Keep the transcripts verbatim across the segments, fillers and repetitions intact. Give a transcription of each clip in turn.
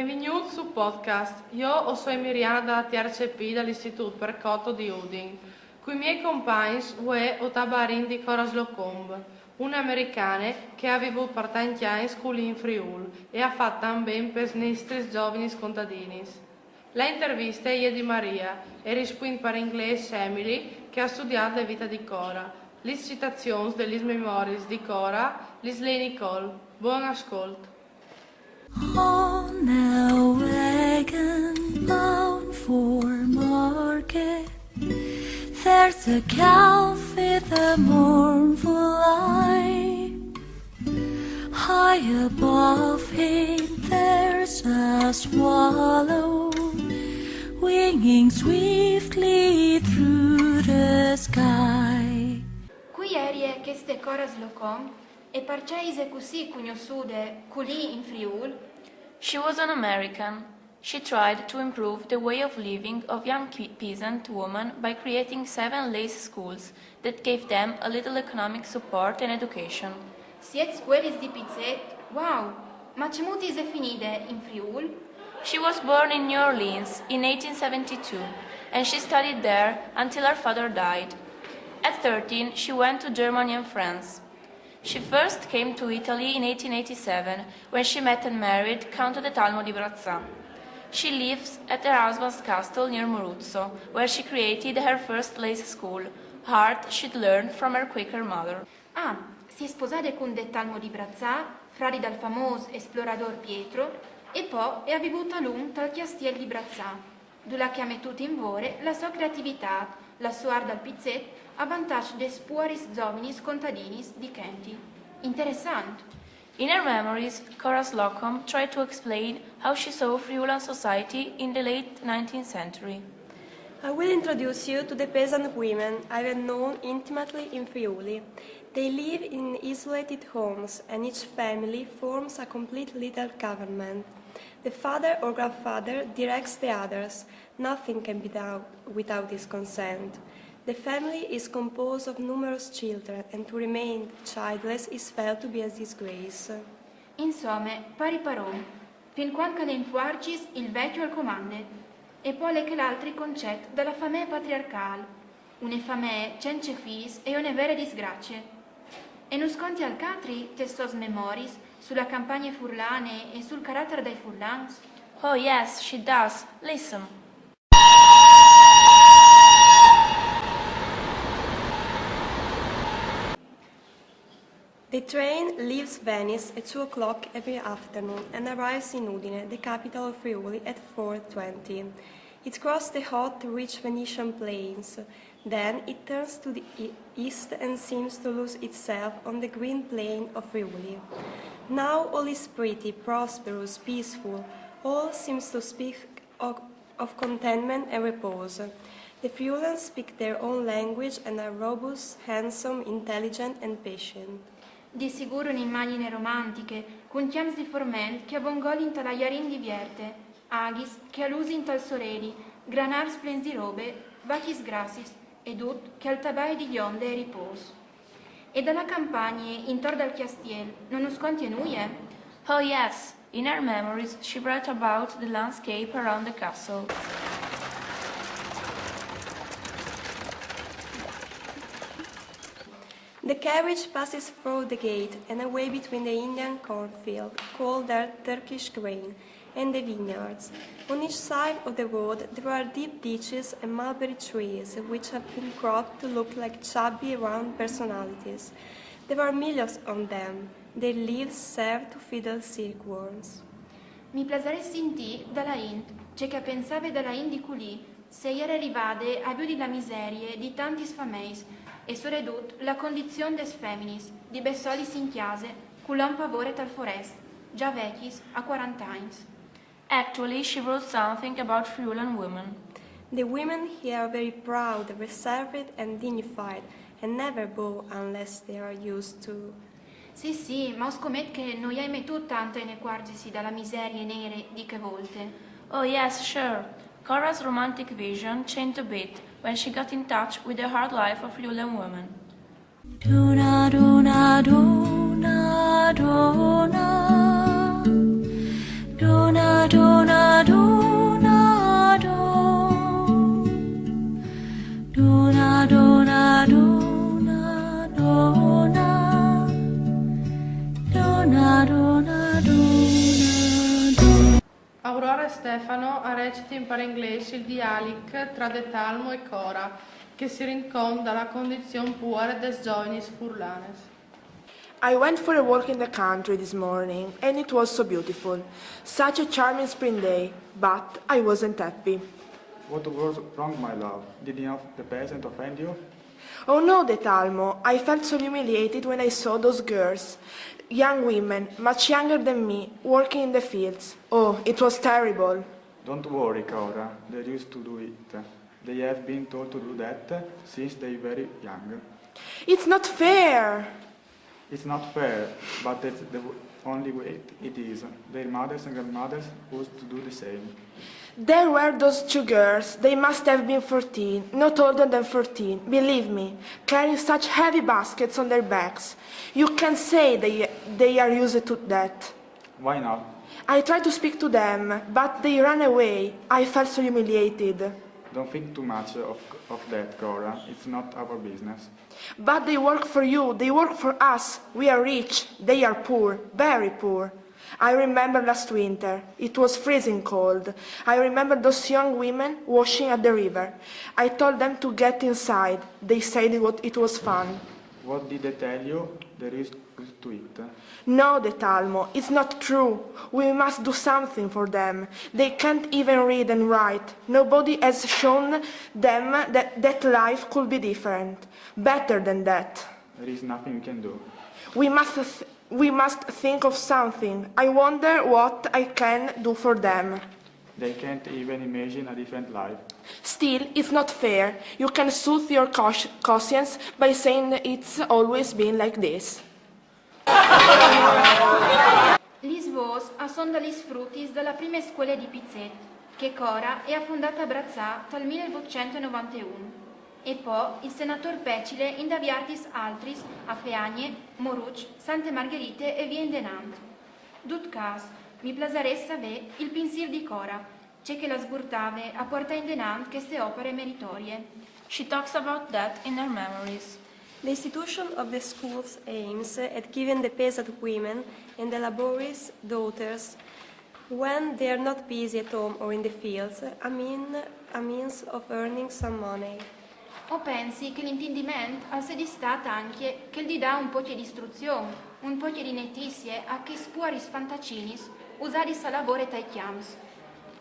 Benvignûts su podcast. Jo o soi Miriana da la tierce P dal Istitût Percoto di Udin. Cui miei compagns vuê o tabarìn di Cora Slocomb, une americane che e à vivût par tancj agns culì in Friûl e e à fat tant ben pes nestris zovinis contadinis. La interviste e je di Maria e e rispuint par inglês Emily, che e à studiât la vite di Cora. Lis citazions des memoriis di Cora lis lei Nicole. Bon ascolt. On a wagon bound for market, there's a calf with a mournful eye. High above him, there's a swallow winging swiftly through the sky. Cui jerie cheste Cora Slocomb e parcè ise cussì cugnossude culì in Friûl? She was an American. She tried to improve the way of living of young peasant women by creating seven lace schools that gave them a little economic support and education. Siet scuelis di piçet? Wow! Ma cemût ise finide in Friûl? She was born in New Orleans in eighteen seventy-two, and she studied there until her father died. At thirteen, she went to Germany and France. She first came to Italy in eighteen eighty-seven, when she met and married Count de Talmo di Brazzà. She lives at her husband's castle near Moruzzo, where she created her first lace school. Art she'd learned from her Quaker mother. Ah, si è sposade cun de Talmo di Brazzà, fradi dal famôs esploradôr Pietro, e po e à vivût a lunc tal cjastiel di Brazzà, dulà che e à metût in vore la sô creativitât, la sô art dal piçet, a vantaç des puaris zovinis contadinis di chenti. Interessant! In her memories, Cora Slocomb tried to explain how she saw Friulan society in the late nineteenth century. I will introduce you to the peasant women I have known intimately in Friuli. They live in isolated homes, and each family forms a complete little government. The father or grandfather directs the others. Nothing can be done without his consent. The family is composed of numerous children, and to remain childless is felt to be a disgrace. Insome, pari paron, fin cuant che al è in fuarcis, il vecjo al comande, e po al è chel altri concet da la famee patriarcâl, une famee cence fîs e une vere disgracie. E nus conti alc altri tes sôs memoriis su la campagne furlane e sul caratar dai furlans? Oh yes, she does. Listen. The train leaves Venice at two o'clock every afternoon and arrives in Udine, the capital of Friuli, at four twenty. It crosses the hot, rich Venetian plains. Then it turns to the e-, east and seems to lose itself on the green plain of Friuli. Now all is pretty, prosperous, peaceful. All seems to speak of, of contentment and repose. The Friulans speak their own language and are robust, handsome, intelligent and patient. Di sigûr une imagjine romantiche, cun cjamps di forment che a vongolin ta la jarin di vierte, aghis che a lusin tal soreli, granârs plens di robe, vacjis grassis, e dut che al tabaie di gjonde e ripôs. E da la campagne, intor dal cjastiel, no nus contie nuie? Oh yes, in her memories she wrote about the landscape around the castle. The carriage passes through the gate and away between the Indian cornfield, called there Turkish grain, and the vineyards. On each side of the road there are deep ditches and mulberry trees, which have been cropped to look like chubby, round personalities. There are millions on them. Their leaves serve to feed the silkworms. Mi plasarès sintî da la int ce che e pensave da la int di culì, se e jere rivade a viodi la miserie di tantis fameis e soredut la condizion des feminis, di bessolis in cjase, cul om pavore tal forest, za vecjis a cuarante agns. Actually, she wrote something about Friulan women. The women here are very proud, reserved and dignified, and never bow unless they are used to. Sì, sì, ma o scomet che no i ai metût tant a inecuarzisi da la miserie nere di chê volte. Oh yes, sure. Cora's romantic vision changed a bit when she got in touch with the hard life of Friulan women. Duna, duna, duna, duna. Dona, dona, dona, do. Dona, dona, dona, dona. Dona, dona, dona, do. Aurora e Stefano a recitin par inglês il dialic tra De Talmo e Cora, che si rind cont da la condizion puare des giovins furlanes. I went for a walk in the country this morning and it was so beautiful. Such a charming spring day, but I wasn't happy. What was wrong, my love? Did enough the peasant offend you? Oh no, De Talmo, I felt so humiliated when I saw those girls, young women, much younger than me, working in the fields. Oh, it was terrible. Don't worry, Cora. They're used to do it. They have been told to do that since they're very young. It's not fair! It's not fair, but that's the w- only way it is. Their mothers and grandmothers used to do the same. There were those two girls. They must have been fourteen, not older than fourteen, believe me, carrying such heavy baskets on their backs. You can say they, they are used to that. Why not? I tried to speak to them, but they ran away. I felt so humiliated. Don't think too much of, of that, Cora. It's not our business. But they work for you, they work for us. We are rich, they are poor, very poor. I remember last winter. It was freezing cold. I remember those young women washing at the river. I told them to get inside. They said it wa- it was fun. What did they tell you? They're used to it. No, De Talmo, it's not true. We must do something for them. They can't even read and write. Nobody has shown them that, that life could be different, better than that. There is nothing we can do. We must, th- we must think of something. I wonder what I can do for them. They can't even imagine a different life. Still, it's not fair. You can soothe your cons- conscience by saying it's always been like this. Lis vôs a son da lis frutis da la prime scuele di Pizzet, che Cora e à fondât a Brazzâ tal millevucentnovanteun. E po il senatôr Pecile in da viardis altris, a Feagne, Moruç, Sante Margherite e vie indenant. Dut câs, mi plasarès savê il pinsîr di Cora, ce che la sburtave a puartâ indenant cheste opare meritorie. She talks about that in her memories. The institution of the schools aims at giving the peasant women and the labourer's daughters, when they are not busy at home or in the fields, a, mean, a means of earning some money. O pensi che l'intindiment al sedi stât ancje chel di dâ un pocje di istruzion, un pocje di netizie a chês puaris fantacinis usadis a lavôr tai cjamps.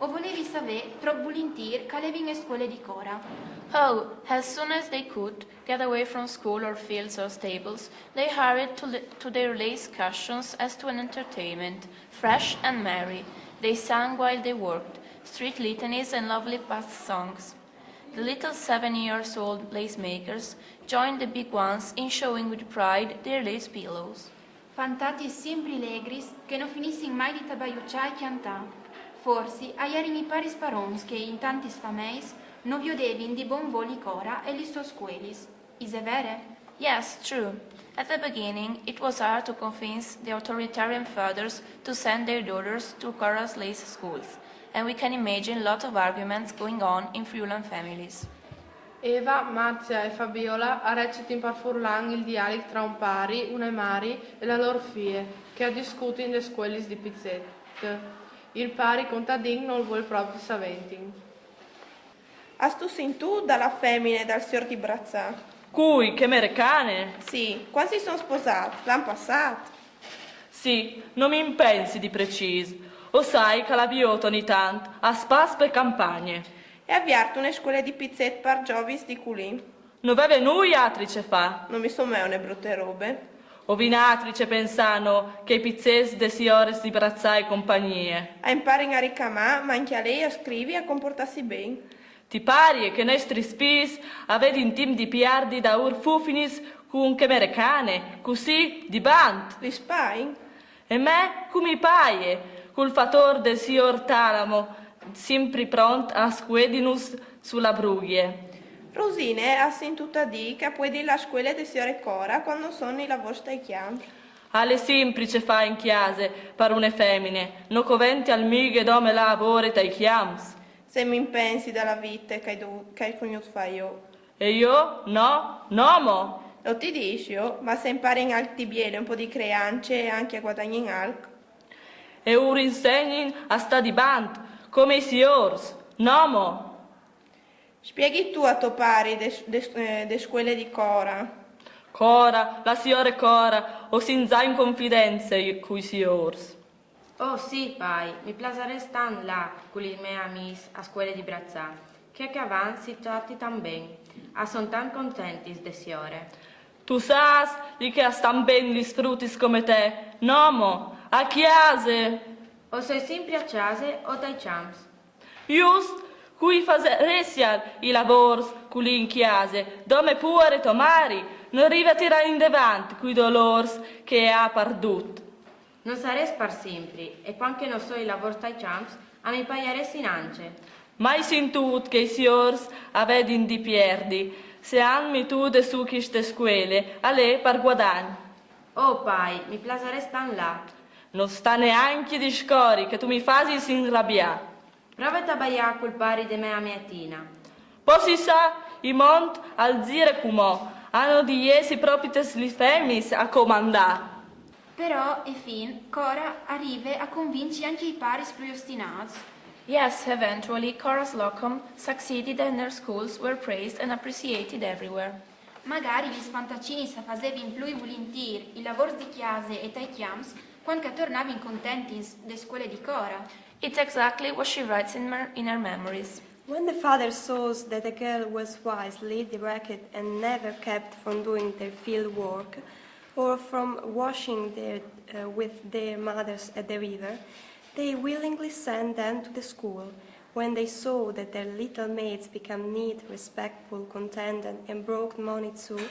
O volevi savê trop vulintîr che a levin e scuele di Cora. Oh, as soon as they could get away from school or fields or stables, they hurried to, li- to their lace cushions as to an entertainment, fresh and merry. They sang while they worked, street litanies and lovely past songs. The little seven years old lace makers joined the big ones in showing with pride their lace pillows. Fantatis simpri legris che no finissin mai di tabaiuçâ e cjantâ. Forsi a jerin i paris parons che in tantis fameis no viodevin di bon voli Cora e lis sôs scuelis. Isè vere? Yes, true. At the beginning, it was hard to convince the authoritarian fathers to send their daughters to Cora's lace schools, and we can imagine lots of arguments going on in Friulan families. Eva, Marzia e Fabiola a recitin par furlan il dialic tra un pari, une mari e la lôr fie, che a discutin des scuelis di Pizzet. Il pari contadin nol vûl propit saventin. Âstu sintût da la femine e dal siôr di Brazzâ? Cui, chê merecane? Sì, cuant si son sposâts? L'an passât? Sì, no mi impensi di precîs. O sai che la viôt ogni tant a spass pe campagne. E à viert une scuele di Pizzet par zovins di culì. No veve nuie altri ce fâ. No mi somee une brute robe. O vin altri ce pensâ nô che i Pizzets des ôrs di Brazzâ e compagnie. A imparin a ricamâ, ma ancje a lei, a scrivi, a compuartâsi ben. Ti parie che i nestris fîs a vedin timp di piardi daûr fufinis cun chê merecane, cussì, di bant? Lis pain? E me, cui mi paie, cul fatôr del siôr Talamo, simpri pront a scuedinus su la bruie. Rosine, âstu sintût a dî che a puedin lâ a scuele de siore Cora cuant no son i lavôrs tai cjamps? Al è simplice fâ in cjase par une femine, no covential mighe dome lâ a vore tai cjamps. Sempri in pensi da la vite che ai, dovût- che ai cugnût fâ jo. E jo? No, no mo! Lo ti dîs jo, ma se impare in alc di biele un pôc di creance e ancje a guadagnî in alc. E ur insegnin a stâ di bant, come i siôrs, no mo! Spieghi tu a to pari de, de, eh, de scuele di Cora. Cora, la siore Cora, o sin za in confidence cui siôrs. Oh sì, pai, mi plasarès tant lâ cu lis mês amiis a scuele di braçâ, che a cjavant si trate tant ben, a son tant contentis de siore. Tu sâs, li che a stan ben lis frutis come te, no mo, a cjase! O soi simpri a cjase o tai cjamps. Just, cui fasaressial i lavôrs culì in cjase, dome puare to mari, no rive a tirâ indevant cui dolôrs che e à pardût. No sarès par simpri, e cuant che no soi i lavôrs tai cjamps, a mi paiaressin ancje. Mai sintût che i siôrs a vedin di pierdi, se a àn metût sù cheste scuele, al è par guadagn. Oh, pai, mi plasarès tant lâ. No sta neancje discori che tu mi fasis inrabiâ. Prove a tabaiâ cul pari de mê amie Tina. Po si sa, i mont al zire cumò, a àn di jessi propites lis feminis a comandâ. Però, a fin, Cora a rive a convinci ancje i paris plui ostinâts. Yes, eventually, Cora Slocombe succeeded and her schools were praised and appreciated everywhere. Magari lis fantacinis a fasevin plui vulintîr i lavôrs di cjase e tai cjamps cuant che a tornavin contentis de scuele di Cora. It's exactly what she writes in her, in her memories. When the father saw that the girl was wisely directed and never kept from doing their field work, or from washing their, uh, with their mothers at the river, they willingly sent them to the school. When they saw that their little maids became neat, respectful, contented, and brought money too,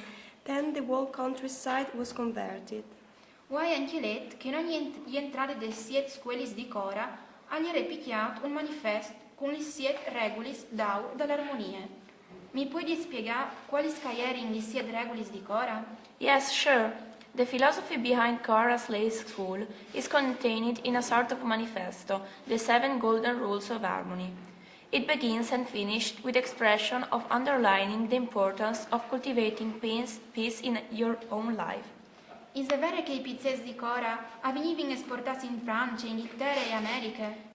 then the whole countryside was converted. O ai ancje let che in ogni ent- jentrade des siet scuelis di Cora al jere picjât un manifest cun lis siet regulis d'aur da la armonie. Mi puedial spiegâ cualis che a jerin lis siet regulis di Cora? Yes, sure. The philosophy behind Cora's Lace School is contained in a sort of manifesto, the Seven Golden Rules of Harmony. It begins and finishes with expression of underlining the importance of cultivating peace, peace in your own life. Ise vere che i piçets di Cora a vignivin esportâts in France, Inghiltere e Americhe?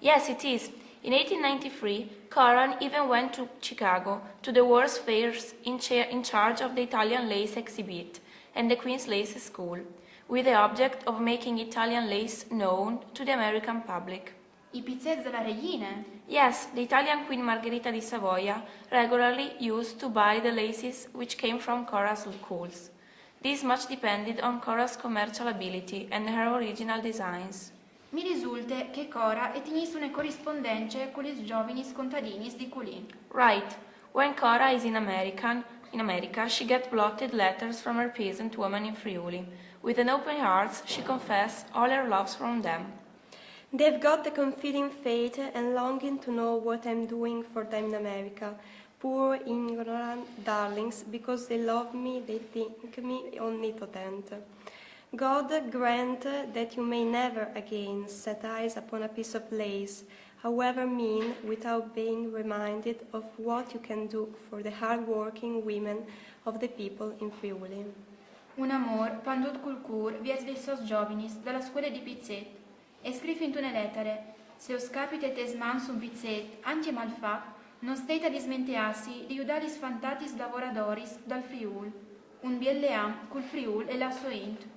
Yes, it is. In eighteen ninety-three, Coran even went to Chicago, to the World's Fairs in, cha- in charge of the Italian lace exhibit and the Queen's Lace School, with the object of making Italian lace known to the American public. I piçets de la regjine? Yes, the Italian Queen Margherita di Savoia regularly used to buy the laces which came from Cora's schools. This much depended on Cora's commercial ability and her original designs. Mi risulte che Cora e tignìs une corispondence cu lis zovinis contadinis di culì. Right. When Cora is in American, in America, she gets blotted letters from her peasant women in Friuli. With an open heart, she confesses all her loves from them. They've got the confiding faith and longing to know what I'm doing for them in America. Poor ignorant darlings, because they love me, they think me omnipotent. God grant that you may never again set eyes upon a piece of lace, however mean, without being reminded of what you can do for the hard-working women of the people in Friuli. Un amôr pandût cul cûr viers lis sôs zovinis da la scuele di piçet. E scrîf intune letare: se us capite tes mans un piçet, ancje malfat, no steit a dismenteâsi di judâ lis fantatis lavoradoris dal Friûl. Un biel leam cul Friûl e la sô int.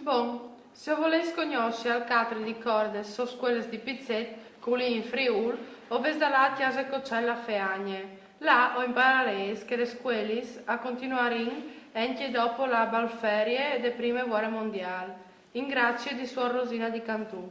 Bon, se o volês cognossi alc altri di cor des sôs scuelis di piçet, culì in Friûl, o vês da lâ a Cjase Cocel a Feagne. Là o impararês che lis scuelis a continuarìn encje dopo la balferie de prime vuere mondiâl, in gracie di suor Rosina di Cantù.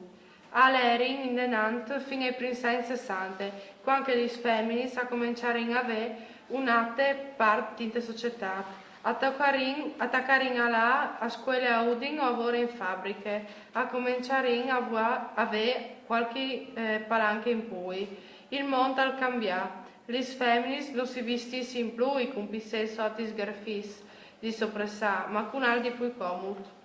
A lerin indenant fin ai prins agns sessante, cuant che lis feminis a començarìn a vê une altre part inte societât. A tacarìn, a tacarìn a lâ a scuele a Udin o a vore in fabriche, a començarìn a vuê, a vê cualchi, eh, palanche in plui. Il mont al cambià. Lis feminis no si vistissin plui cun piçets o altris sgarfis di sopressâ, ma cun alc di plui comut.